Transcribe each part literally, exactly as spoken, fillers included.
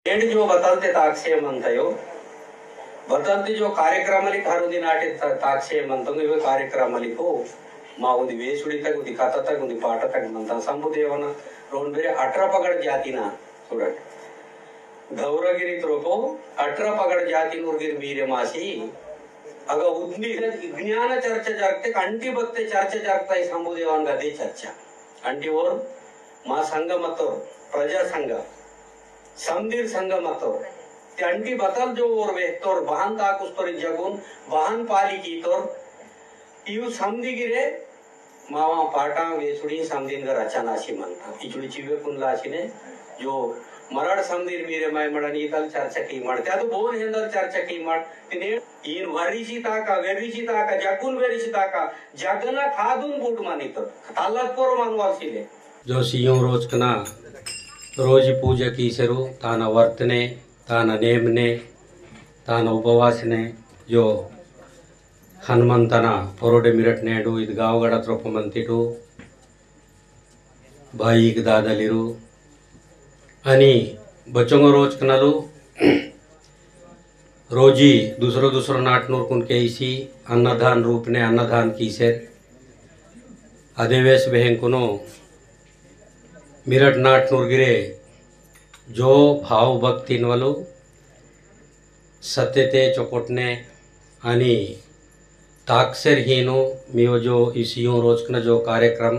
नेंड जो बतलते ताकसे मंतयो, बतलते जो कार्यक्रमली हरुंदी नाटे ता-, ताकसे मंतंग, इवे कार्यक्रमली को मा उंदी वेसुड़ी तक, उंदी कथा तक, उंदी पाटा तक मंता। संबुदेवना रोन बेरे अठरा पगड़ जाति ना, सुड़ट। गौरगिरी त्रोपो अठरा पगड़ जाति नूरगिर मीरे मासी, अगा उंदी ज्ञान चर्चा जरते, अंटी बत्ते चर्चा जरता, संबुदेवन गदे चर्चा। अंटी ओर मा संघ मतोर, प्रजा संघ, समदीर संगमतोर, ते अंटी बतल जो ओर वेहतोर, बहन ताकुस्तोर जगुन, बहन पाली कीतोर, इयु समदी गिरे, मावा पाटा वेसुड़ी समदीन गर अचानासी मनता। इचुड़ी चिवे कुन लासी ने, जो मरड़ समदीर मीरे माय मड़न ईतल चर्चा की मड़। ते अदु बोन हेंदल चर्चा की मड़। तिने इन वरिशी ताका, वेरिशी ताका, जगुन वेरिशी ताका, जगना खादुन बूट मानितोर। तालत पोरो मानवाल सिले। जो सियों रोज कना रोजी पूजा कीसेरु, ताना वर्तने, ताना नेमने, ताना उपवासने, जो हनुमंतना पोरोडे मिरट नेडु इद गावगड़ा त्रोपमंतिटु बाईक दादलिरु अनि बचोंगो रोज कनालु रोजी दूसरो दूसरो नाटनूर कुन केइसी अन्नदान रूपने अन्नदान कीसेर। अदेवेस बेहेंकुनो मिरट नाटनूर गिरे जो भाव भक्तिन वलु सत्यते चोकोटने अनि ताकसेर हीनो मियो जो इसियों रोजकन जो कार्यक्रम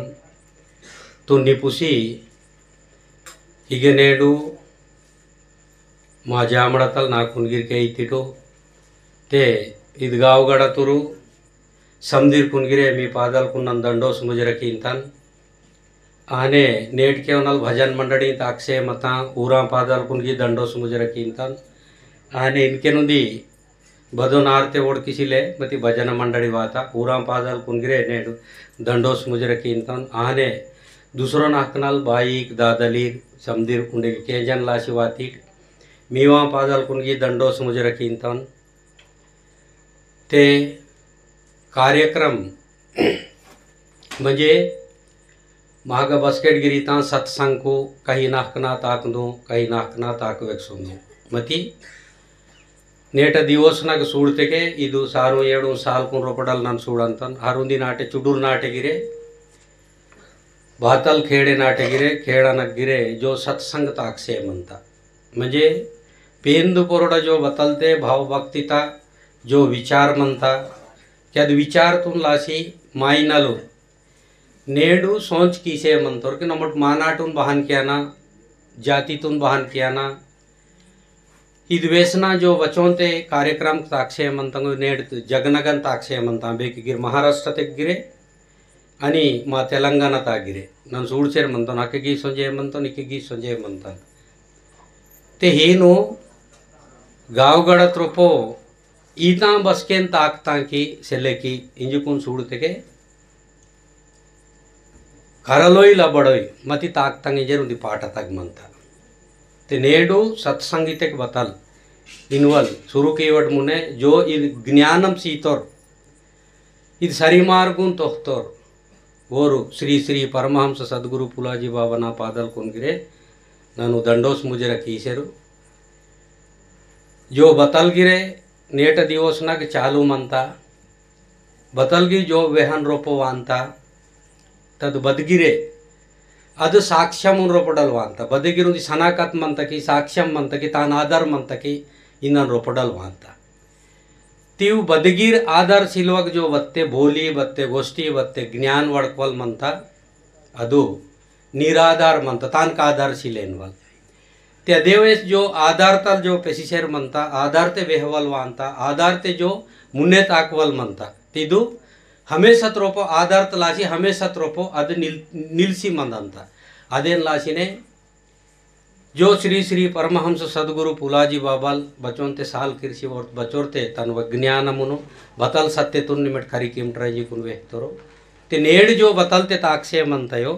तुन्नी पुसी इगे नेडू मा जामड़ातल ना कुनगिर के इतिटो ते इद गावगड़ा तुरु समदीर कुनगिरे मी पादल कुन्नन दंडोस मुजरा कींतन। आने नेट केवनल भजन मंडली ताकसे मता ऊरा पादल कुनगी दंडोस मुजरा कींतन। आने इनके नुदी बदो नारते ओड़ किसिले मती भजन मंडली वाता ऊरा पादल कुनगिरे नेट दंडोस मुजरा कींतन। आने दूसरो नाकनल बाईक दादलीर समदीर उंडे केंजन लासी वातीट मीवा पादल कुनगी दंडोस मुजरा कींतन। ते कार्यक्रम म्हणजे माग बस्केट गिरीता सत्संग को कही नाकना ताक दो, कही नाकना ताक वेक सुन दो। मती नेट दिवस नग सूड़ते के इदु सारू एड़ू साल कुन रोपडल नन सूड़ंतन। हरुंदी नाटे चुडुर नाटे गिरे, बातल खेड़े नाटे गिरे, खेड़ा नग गिरे जो सत्संग ताक से मनता। म्हणजे पेंदु पोरोड़ा जो बतलते भाव भक्ति ता जो विचार मनता, क्या विचार तुन लासी माइनलो नेडू सोच कीसे मंतोर कि नमट मानाटुन बहान कियाना, जाति तुन बहान कियाना, इद वेसना जो बचोंते कार्यक्रम ताकसे मंतंग नेड जगनगन ताकसे मंता बेक गिर महाराष्ट्र तक गिरे, अनि मा तेलंगाना ता गिरे, नन सूड़चेर मंतन, अके गी सोंजे मंतन, इके गी सोंजे मंतन। ते हीनु गावगड़ा त्रोपो ईता बसकेन ताकता की सेले की इंजुकुन सूड़ते के करलोई लबड़ोई मती ताकतंग इंजेर उंदी पाटा तग मंता। ते नेडू सत्संगीतेक बतल इनवल सुरु कीवट मुने जो इद ज्ञानम सीतोर, इद सरी मार्गुन तोहतोर, वोरु श्री श्री परमहंस सद्गुरु पुलाजी बाबा ना पादल कुन गिरे, ननु दंडोस मुजरा कीसेरु। जो बतल गिरे, नेट दिवस नग चालू मंता, बतलगी जो वेहन रोपो वांता, तद बदगिरे, अद साक्ष्यम उन रोपडल वांता। बदगिर उंदी सनाकत मंता की, साक्ष्यम मंता की, तान आधार मंता की, इनन रोपडल वांता। तीव बदगिर आधार सिलवक जो बत्ते बोली, बत्ते गोष्ठी, बत्ते ज्ञान वड़कवल मंता, अदु निराधार मंता, तान का आधार सिलेन वल। ते अदेवेस जो आधार तल जो पेसिसेर मंता, आधार ते वेहवल वांता, आधार ते जो मुन्ने ताकवल मंता। तिदु हमेशा त्रोपो आधार तलासी हमेशा त्रोपो अद निल-, निलसी मंदंता। अदेन लासीने जो श्री श्री परमहंस सद्गुरु पुलाजी बाबाल बचोन ते साल कृषि और बचोर ते तन व ज्ञान मुनु बतल सत्य तुन निमिट करी किम ट्राई जी कुन वेहतोरो। ते नेड जो बतल ते ताकसे मंतयो।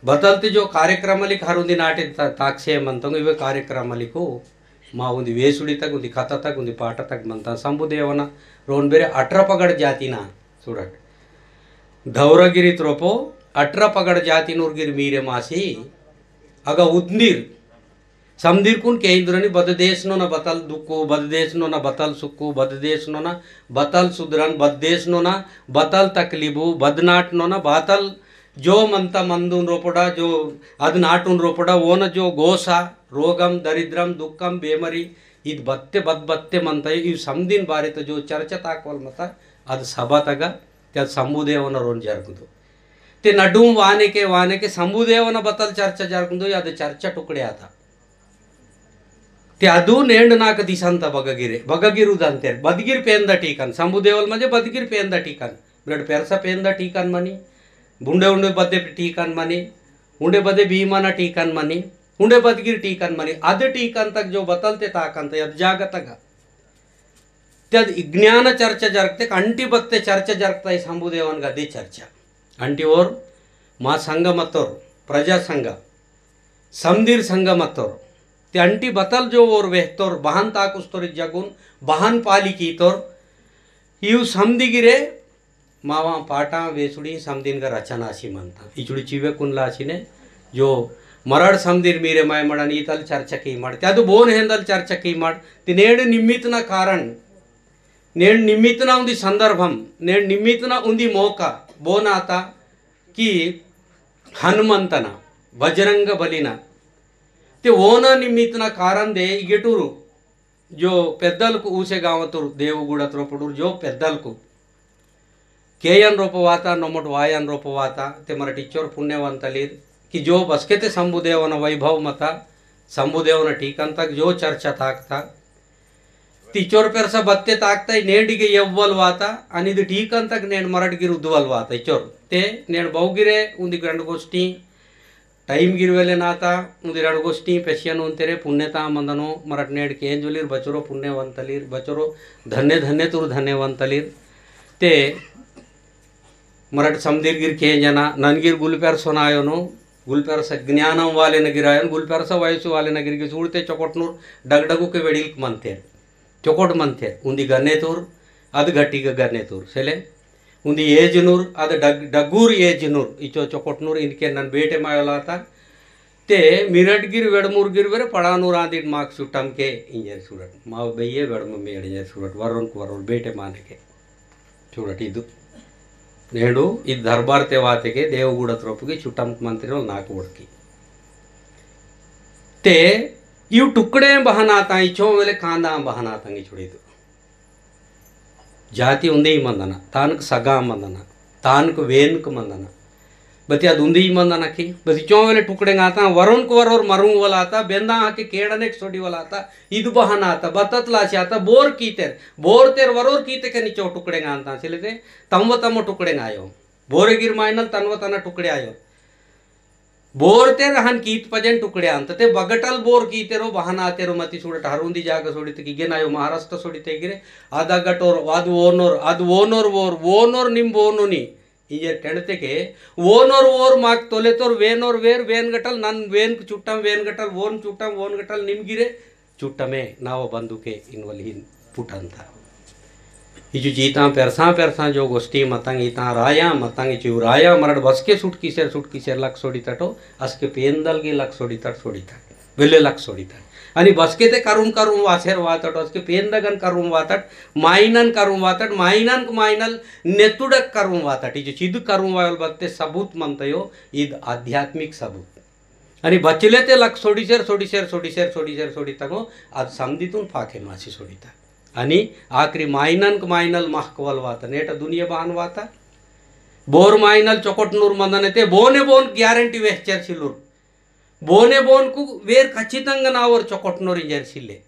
बतलते जो कार्यक्रमलिक हर उंदी नाटे ता-, ताकसे मंतंग इवे कार्यक्रमलिको मा उंदी वेसुड़ी तक, उंदी कथा तक, उंदी पाटा तक मंता। संबुदेवना रोन बेरे अठरा पगड़ जाति ना सुड़ट। धौरगिरी त्रोपो अठरा पगड़ जाति नूरगिर मीरे मासी अगा उद्नीर समदिरकुन केंद्रनी बद देश नोना बतल दुक्कु, बद देश नोना बतल सुक्कु, बद देश नोना बतल सुदरन, बद देश नोना बतल तकलीबु, बद नाट नोना बातल जो मंता मंदुन रोपड़ा, जो अद नाटुन रोपड़ा, ओन जो गोसा, रोगम, दरिद्रम, दुक्कम, बेमरी, इद बत्ते बद बत्ते मंता, इव समदिन बारे तो जो चर्चा ताकवल मता, अद सभा तगा, ते अद संबुदेवन रोन जरगदो। ते नडुम वानेके, वानेके संबुदेवन बतल चर्चा जरगदो, अद चर्चा टुकड़े आता। ते अदु नेंड नाक दिसंता बगगिरे, बगगिरु दंतेर, बदगिर पेंदा टीकन, संबुदेवल मजे बदगिर पेंदा टीकन, ब्रड पेरसा पेंदा टीकन मनी, बुंडे उंडे बदे टीकन मनी, उंडे बदे भीमना टीकन मनी, उंडे बदगिर टीकन मनी, अद टीकन तक जो बतलते ताकंत, अद जागतगा। ते अद इज्ञान चर्चा जरगते, अंटी बत्ते चर्चा जरगता, ई संबुदेवन गदे चर्चा। अंटी ओर मा संघ मतोर, प्रजा संघ, समदीर संग मत्तोर। ते अंटी बतल जो ओर वेहतोर, बहन ताकुस्तोर जगुन, बहन पाली कीतोर। इव समदिगिरे मावा पाटा वेसुड़ी समदिन का रचना सी मनता। इचुड़ी चिवे कुन लासी ने जो मरड़ समदिर मीरे माय मड़न ईतल चर्चा की मड़। ते अदु बोन हेंदल चर्चा की मड़। ते नेड़ निमित्त ना कारण, नेड़ निमित्त ना उंदी संदर्भम, नेड़ निमित्त ना उंदी मौका बोन आता कि हनुमंतना, बजरंग बलिना, ते ओना निमित्तना कारण दे इगेटूरु जो पेद्दलकु ऊसे गावतुरु देवगुड़ा त्रोपडूरु जो पेद्दलकु केयन रोपवाता, नोमट वायन रोपवाता, ते मरट इच्चोर पुण्यवंतलीर कि जो बसकेते शंभुदेवन वैभव मता, शंभुदेवन टीकंतक जो चर्चा ताकता, तिचोर पेरसा बत्ते ताकता, नेंडिगे यव्वल वाता, अनिद टीकंतक नेंड मरट गिर उद्वल वाता, इचोर। ते नेंड बहुगिरे उंदी गंड गोष्टी, टाइम गिर वेले नाता, उंदी रंड गोष्टी पेशियन उंतेरे पुण्यता मंदनो, मरट नेंड केंजुलिर बचरो पुण्यवंतलिर, बचरो धन्य धन्य तुर धन्यवंतलिर। ते मरट समदीर गिर केंजना, ननगिर गुलपेर सोनायोनो, गुलपेर स ज्ञानम वाले नगिरायन, गुलपेर स वयसु वाले नगिर गिर सूड़ते चोकोटनूर डगडगु के वेडिल मंतेर। चोकोट मंतेर, उंदी गनेतुर, अद घटिग गनेतुर। सेले, उंदी एजनूर, अद डग-, डगूर एजनूर, इचो चोकोटनूर, इनके नन बेटे मायोलाता। ते मिरट गिर वेड़मूर गिर वेरे पड़ानूर आंदिट माक सुट्टम के इंजर सूड़ट। माव बेये वेड़म मेड़ इंजर सूड़ट, वरोन कु वरोन बेटे माने के। सूड़ट इदु। नेडु इद दरबार ते वाते के देवगुड़ा त्रोपु की सुट्टम मंत्री नाक उड़की। ते इव टुकड़े बहनाता, इचो वेले कांदा बहनाता इंगी सूड़िदु। जाति उंदे ही मंदना, तानक सगा मंदना, तानक वेनक मंदना। बति अद उंदे ही मंदना की, बति चों वेले टुकड़े गाता, वरोन को वरोर मरुंग वलाता, बेंदा आके केड़ने सोडी वलाता, इद बहनाता, बतत लाचाता, बोर कीतेर, बोर तेर वरोर कीते के निचो टुकड़े गाता, सिले ते, तमव तमव टुकड़े गायो। बोरे गिर माइनल तनव तना टुकड़े आयो। बोर ते रहन कीत पजेन टुकड़े अंत ते बगटल बोर कीतेरो बहनातेरो मति सूड़ट हरुंदी जाग सोड़ित की गेनायो महाराष्ट्र सोड़िते गिरे। आदा गटोर, आद वोनोर, आद वोनोर वोर, वोनोर निम वोनोनी। इंजे टेंडते के वोनोर वोर माक तोलेतोर वेनोर वेर, वेन गटल नन वेन चुट्टम, वेन गटल वोन चुट्टम, वोन गटल निम गिरे। चुट्टमे नाव बंदुके इनवल हिन पुटंता। इचु चीता पेरसा पेरसा जो गोष्टी मतंग इता राया मतंग इचु राया मरड बसके सुटकी सेर, सुटकी सेर लक सोड़ी तटो, असके पेंदल गे लक सोड़ी तट, सोड़ी तट, वेले लक सोड़ी तट। अनि बसके ते करुम करुम वासेर वातट, असके पेंदगन करुम वातट, माइनन करुम वातट, माइनन क माइनल नेतुडक करुम वातट। इचु चिद करुम वायल बत्ते सबूत मंतयो, इद आध्यात्मिक सबूत। अनि बचले ते लक सोड़ीसेर, सोड़ीसेर, सोड़ीसेर, सोड़ीसेर, सोड़ी तगो, अद समदितुन फाके मासी सोड़ीता। अनि आखिरी माइनन क माइनल महकवल वाता, नेटा दुनिया बहान वाता। बोर माइनल चोकोट नूर मंदने ते बोने बोन guarantee वेहचेर सिलुर। बोने बोन कु वेर खचितंग नावर चोकोट नूर इंजर सिले।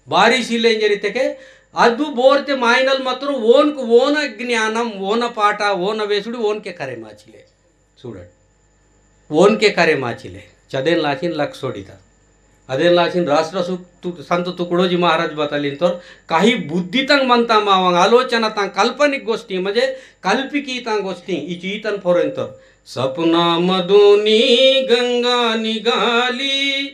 बारी सिले इंजर इतेके अदु बोर ते माइनल मत्रो वोन कु वोन ज्ञानम, वोन पाटा, वोन वेसुड़ी, वोन के करे माचिले। सूडट। वोन के करे माचिले। चदेन लाचिन लक सोडिता। अदेन लाचिन राष्ट्र सु-, तु-, संत तुकडोजी महाराज बतालिन तोर काही बुद्धि तंग मनता मावंग आलोचना तंग काल्पनिक गोष्ठी म्हणजे कल्पिकी तंग गोष्ठी इचीतन फोरेन तोर। सपना मदोनी गंगा निगाली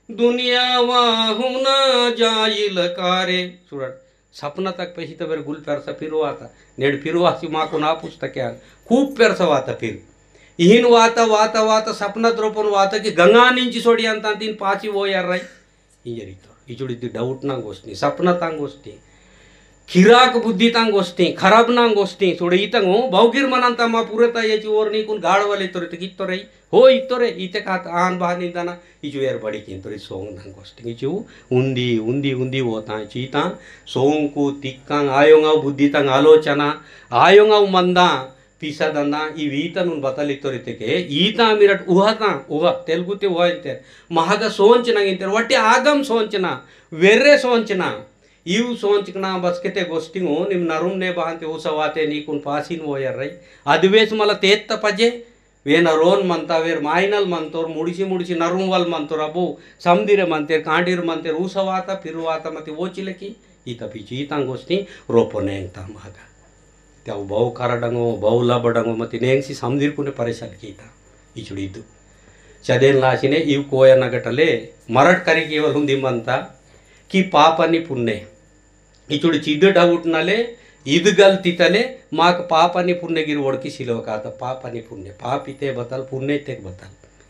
दुनिया वाहुना जाइल कारे। सूडट। सपना तक पेशी तबेर गुल पेरसा फिरवाता। नेड फिरवासी माको ना पुस्तक यार। खूब पेरसा वाता फिर। इहिन वाता, वाता, वाता, सपना द्रोपन वाता कि गंगा निंची सोडियंता तीन पाची वो यार रई। इंजरी तो। इचुड़ी दी doubt ना गोष्टी, सपना तांग गोष्टी। खिराक बुद्धि तांग गोष्टी, खराब ना गोष्टी। सोड़े इतंग हो, बहुगिर मनंता मा पूरे ता ये चुवर नी कुन गाड़ वाले तोरे ते कित्तो रई। हो इत्तो रे, इते कात आन बहानी दाना, इचु यार बड़ी किन तोरे सोंग ना गोष्टी। इचु उन्दी, उन्दी, उन्दी वो ता चीता, सोंग कु तिक्कांग, आयोंगा बुद्धि तांग आलोचना, आयोंगा मंदा, पीसा दंदा, ई वीतन उन बतल इत्तोर इत्तेके, ईता मिरट उहता, उह, तेलुगुते उह इंतेर, महगा सोंचना इंतेर, वट्टे आगम सोंचना, वेर्रे सोंचना, इव सोंचना बसकेते गोष्टिंगो, निम नरुम ने बहंते उसा वाते नीकुन पासिन वोयर रई। अदिवेस मला तेत्त पजे, वेना रोन मंता, वेर माइनल मंतोर, मुड़िसी मुड़िसी नरुम वल मंतोर, अबो समदिरे मंतेर, कांडिर मंतेर, उसा वाता, फिर वाता मति वोचिलकी, ईता पिचु, ईता गोष्टी, रोपो नेंगता महगा। त्याव बहु कारडंगो, बहु लबडंगो मति नेंगसी समदिर कुने परेशान कीता। इचुड़ी इदु। चदेन लासिने इव कोया नगटले मरट करी केवल हुंदी मंता कि पापनी पुन्ने। इचुड़ी चिद doubt नले, इद गलती तले, माक पापनी पुन्ने गिर ओड़की सिलो काता, पापनी पुन्ने। पाप इते बतल, पुन्ने इते बतल।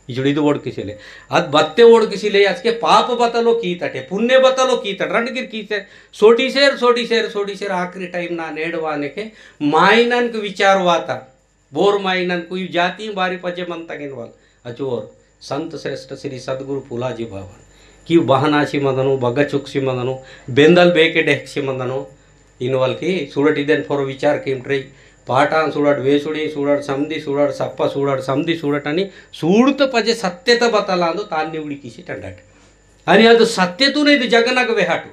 इचुड़ी इदु ओड़की सिले। अद बत्ते ओड़की सिले, असके पाप बतलो की तटे, पुन्ने बतलो की तटे, रंड गिर की से, सोटी सेर, सोटी सेर, सोटी सेर, आखिरी time ना नेड़वाने के माइनन के विचार वाता। बोर माइनन कोई जाति बारी पजे मन तगिन वाल। अचोर संत श्रेष्ठ श्री सद्गुरु फुलाजी बाबा। कि बहनासी मदनो, बगचुकसी मदनो, बेंदल बेके डेहकसी मदनो, इनवल की सुड़ट इदेन फोरो विचार किम ट्री। पाटान सुड़ट, वेसुड़ी सुड़ट, समदी सुड़ट, सप्पा सुड़ट, समदी सुड़ट अनि सुड़त पजे सत्यता बतलांदो तान्नी उड़ी किसी टंडट। अनि अदु सत्य तूने इदु जगनग वेहाटु।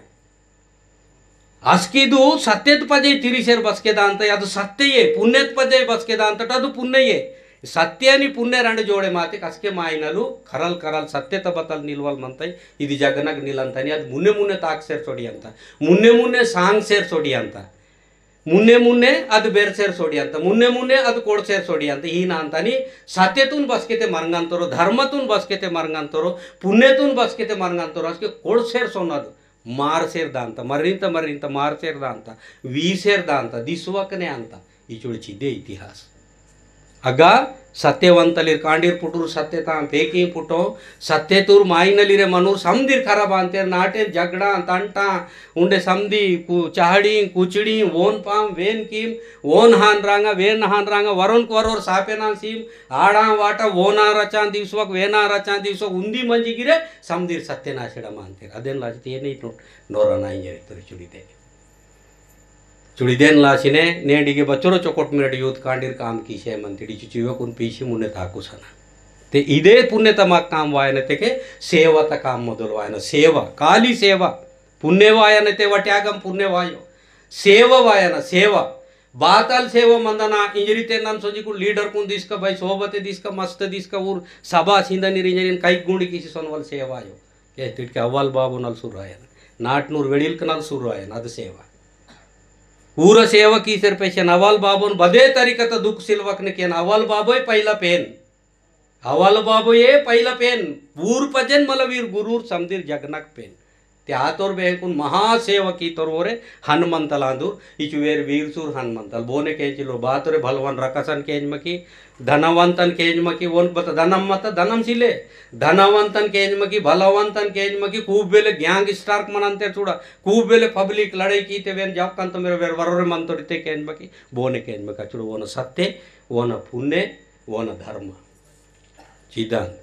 अस्किदु सत्यत पजे तिरिसेर बसके दांत, अदु सत्यये, पुण्यत पजे बसके दांत, अदु पुण्यये। सत्य अनि पुण्य रंड जोड़े माते कसके माइनलु करल करल सत्यत बतल निलवल मंतई, इदि जगनग निलंतनी, अदु मुन्ने मुन्ने ताकसेर सोडियंत, मुन्ने मुन्ने सांगसेर सोडियंत। मुन्ने मुन्ने अद बेरसेर सोडियंत, मुन्ने मुन्ने अद कोड़सेर सोडियंत। ही नांतनी सत्यतुन बसकेते मरंगंतरो, धर्मतुन बसकेते मरंगंतरो, पुण्यतुन बसकेते मरंगंतरो, असके कोड़सेर सोनद मारसेर दांत, मरिंत मरिंत मारसेर दांत, वीसेर दांत, दिसवकने अंत। इचुड़ चिदे इतिहास। अगा सत्यवंतलिर कांडीर पुटुर सत्यता पेकी पुटो, सत्यतुर माइनलिरे मनुर समदिर खराब अंतेर नाटेर झगड़ा तंटा उंडे समदी कु-, चाहड़ी, कुचड़ी, वोन पाम, वेन कीम, वोन हान रांगा, वेन हान रांगा, वरोन क्वरोर सापेना सीम, आड़ा वाटा, वोना रचान दिवसवक, वेना रचान दिवसवक, उंदी मंजी गिरे, समदिर सत्यनाशड़ा मानतेर। अदेन लाजते ये नहीं नो-, नोरा नाई जरे तोरी चुड़ी दे। चुड़ी देन लासिने, नेंडिगे बचोरो चोकोट मिनट यूथ कांडीर काम कीसे मंतिड़ी चिचिवे कुन पीसी मुन्ने ताकू सना। ते इदे पुण्य तमा काम वायन तेके सेवा ता काम मोदल वायन। सेवा, काली सेवा। पुण्य वायन ते वट्यागम पुण्य वायो। सेवा वायन, सेवा। बातल सेवा मंदना इंजरी ते नन सोजी कुन लीडर कुन दिसका, भाई सोबते दिसका, मस्त दिसका, उर सभा सिंदनी रिंजरीन कई गुंडी किसी सोनवल सेवा यो। के तिटके अव्वाल बाबोन अल सुरायन। नाटनूर वेड़िल कनल सुरायन, अद सेवा। ऊर सेवा कीसेर पेशन अव्वाल बाबोन बदे तरीका त दुख सिलवक ने केन अव्वाल बाबोय पहिला पेन। अव्वाल बाबोये पहिला पेन। ऊर पजेन मल वीर गुरूर समदिर जगनक पेन। ते आतोर बेहकुन महासेवा कीतोर ओरे हनुमंतलांदुर, इचु वेर वीर सूर हनुमंतल। बोने केंचिलो बातोरे भलवन रकसन केंजमकी, धनवंतन केंजमकी, ओन बत धनम मत धनम सिले। धनवंतन केंजमकी, भलवंतन केंजमकी, खूब बेले gangster मनंते चूड़ा, खूब बेले public लड़ाई कीते वेन जाओ कंत मेरे वेर वरोरे मंतोरिते केंजमकी, बोने केंजमकी, चूड़ा ओन सत्य, ओन पुण्य, ओन धर्म। चिदान।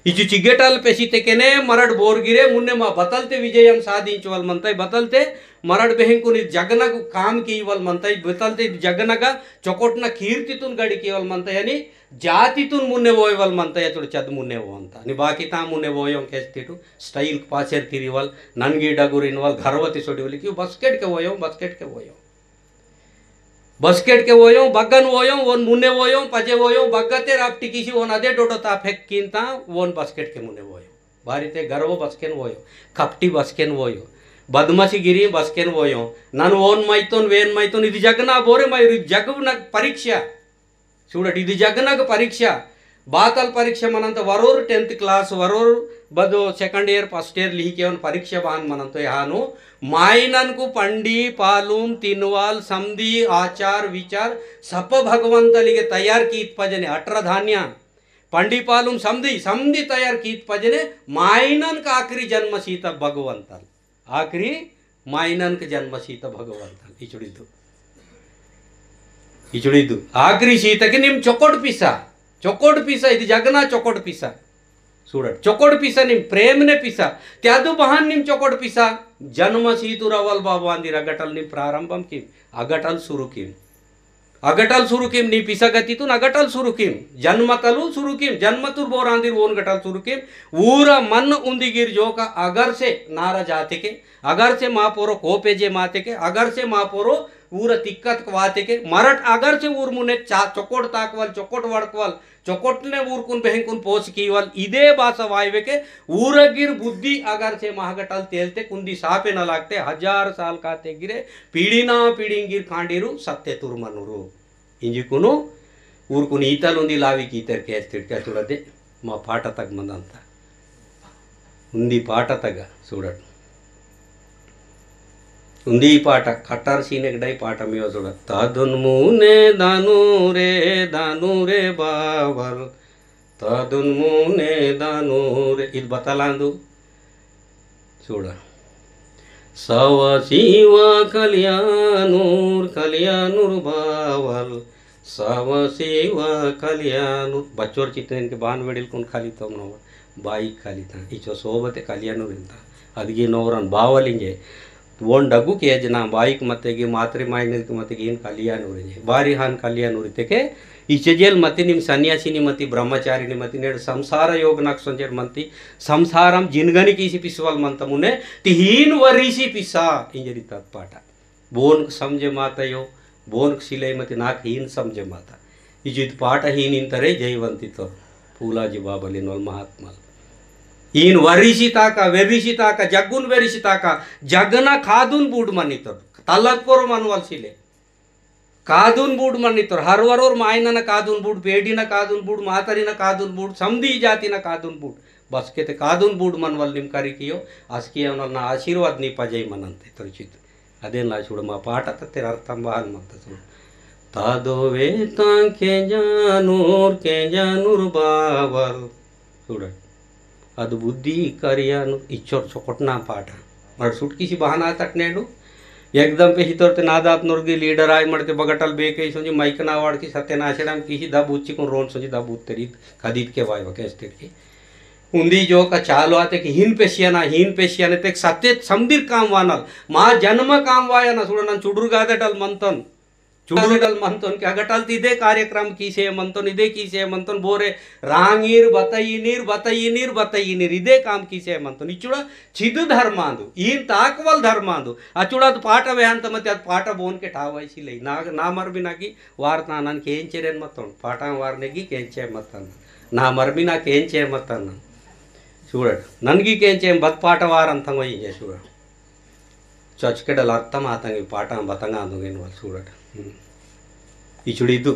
इचु चिगेटाल पेसी तेकेने मरड बोरगिरे मुन्ने मा बतलते विजयम साधिंचवल मंतई, बतलते मरड बेहंकुन इद जगनग काम कीवल मंतई, बतलते इद जगनग चोकोटना कीर्तितुन गड़ी कीवल मंतई, यानी जातितुन मुन्ने वोयवल मंतई, अचुड़ चद मुन्ने वोंता। नि बाकी ता मुन्ने वोयों केस्तिटु, style पासेर तिरिवल, ननगी डगुरिनवल, घरवती सोडिवल, कि बस्केट के वोयों, बस्केट के वोयों। बस्केट के वोयों, बग्गन वोयों, वोन मुन्ने वोयों, पजे वोयों, बग्गते राप्टी किसी वोन अदे डोडो ता फेक कीन ता, वोन बस्केट के मुन्ने वोयों। बारी ते गर्व बस्केन वोयों, कपटी बस्केन वोयों, बदमाशी गिरी बस्केन वोयों, नन वोन मैतोन, वेन मैतोन, इदि जगना बोरे मा इदि जगना परीक्षा। सूड़ट, इदि जगनग परीक्षा, बातल परीक्षा मनंत वरोर tenth class, वरोर बदो second year, first year लिहि केवन परीक्षा बहान मनंत यहानु, माइनन कु पंडी, पालुम, तिनवाल, समदी, आचार, विचार, सप भगवंतलिगे तैयार कीत पजने, अठरा धान्या, पंडी पालुन समदी, समदी तैयार कीत पजने माइनन का आखिरी जन्म सीता भगवंतल। आखिरी माइनन का जन्म सीता भगवंतल। इचुड़ी दु। इचुड़ी दु। आखिरी सीता के निम चोकोट पिसा। चोकोट पिसा, इदि जगना चोकोट पिसा। सूडट, चोकोट पिसा निम प्रेम ने पिसा। त्यादु बहान निम चोकोट पिसा। जन्म सीतु रवल बाबा अंदिर अगटल निम प्रारंभम किम। अगटल सुरु किम। अगटल सुरु किम, नी पिसा गतितुन अगटल सुरु किम, जन्मतलु सुरु किम, जन्मतुर बोरांदिर ओन गटल सुरु किम, ऊरा मन उंदिगिर जोका अगर से नारा जाते के, अगर से मा पोरो कोपे जे माते के, अगर से मा पोरो ऊरा तिक्कत वाते के, मरट अगर से ऊर मुने चा-, चोकोट ताकवल, चोकोट वड़कवल, चोकोटने ऊरकुन बेहंकुन पोस कीवल इदे बासा वायवे के ऊरगिर बुद्धि अगर से महगटल तेलते कुंदी सापे न लागते हजार साल का ते गिरे पीढ़ी ना पीढ़ी गिर खांडीरु सत्य तुरमनुरु। इंजिकुनु ऊरकुन ईतल उंदी लावी की तर के स्थिर के चुड़दे मा पाटा तक मंदंता। उंदी पाटा तक सूडट। उंदी पाटा, कट्टार सीनेक डाई पाटा मीवा सूडट। तादुन मुने दानु रे, दानु रे बावल। तादुन मुने दानु रे। इद बतालांदु। सूडा। सवा सीवा कल्याणुर, कल्याणुर बावल। सवा सीवा कल्याणुर। बच्चोर चित्तन के बान वेडिल कुन खाली तोम नो। बाइक खाली ता। इचो सोबते कल्याणुर इंता। अदगी नोरन बावल इंजे। वोन डगु के जना बाइक मते गी मातरी माइनर के मते गी इन कल्याणुर इंजे। बारी हान कल्याणुर इते के इचे जेल मति निम सन्यासी निमति ब्रह्मचारी निमति नेड संसार योग नक संजर मंती संसारम जिनगनि कीसी पिसवल मंत मुने तिहीन वरीसी पिसा इंजरी तत्पाटा। बोन समझे माता यो, बोन सिले मति नाक हीन समझे माता। इजित पाटा हीन इंतरे जयवंती तो फूलाजी बाबा लिनोल महात्माल। ईन वरीसी ताका, वेरीसी ताका, जग्गुन वेरीसी ताका, जगना कादुन बूड मनी तो तलत पोरो मनवल सिले। कादुन बूड मनितोर, हरवरोर मायनन कादुन बूड, बेडिन कादुन बूड, मातरिन कादुन बूड, समदी जातिन कादुन बूड। बसकेते कादुन बूड मनवल निम करी कियो, असकी अवनल ना आशीर्वाद नी पजई मनंते तोर चित। अदेन ला चूड़ मा पाटा तत्तेर अर्थम बहाल मत चूड़। तादो वेतां के जानूर, के जानूर बावल। चूड़। अद बुद्धि करियानु इच्चोर चोकोटना पाटा। मर सुटकीसी बहाना तटनेडु। एकदम पे हितोर ते नादात नोरगी लीडर आय मरते बगटल बेके सोंजी माइक ना वाड़ की सत्यनाशेड़म कीसी दब उच्ची कुन रोन सोंजी दब उत्तरी खदीद के वाय वके स्टेट की। उन्दी जो का चालो आते कि हीन पेशियाना, हीन पेशियाने ते सत्य समदिर काम वानल। मा जन्म काम वाया ना सुड़नन चुडुर गादटल मंतन। चुडुरडल मंतोन के अगटल ती इदे कार्यक्रम कीसे मंतोन, इदे कीसे मंतोन, बोरे रांगीर, बताइनीर, बताइनीर, बताइनीर, इदे काम कीसे मंतोन। इचुड़ा चिद धर्मांदु, ईन ताकवल धर्मांदु। अचुड़ा तो पाटा वेहंत मते अद पाटा बोन के ठावाई सिले। ना, ना मरमी ना की वार्ता नन केंचेरेन मतोन, पाटा वारने की केंचे मतन। ना मरमी ना केंचे मतन। चूड़ट, नन की केंचे बद पाटा वारन तंगो ये चूड़ा। चचकेडल अर्थम आतंग पाटां बतंगा आंदुंगेन वाल सूड़ट। हम्म। इचुड़ी दु।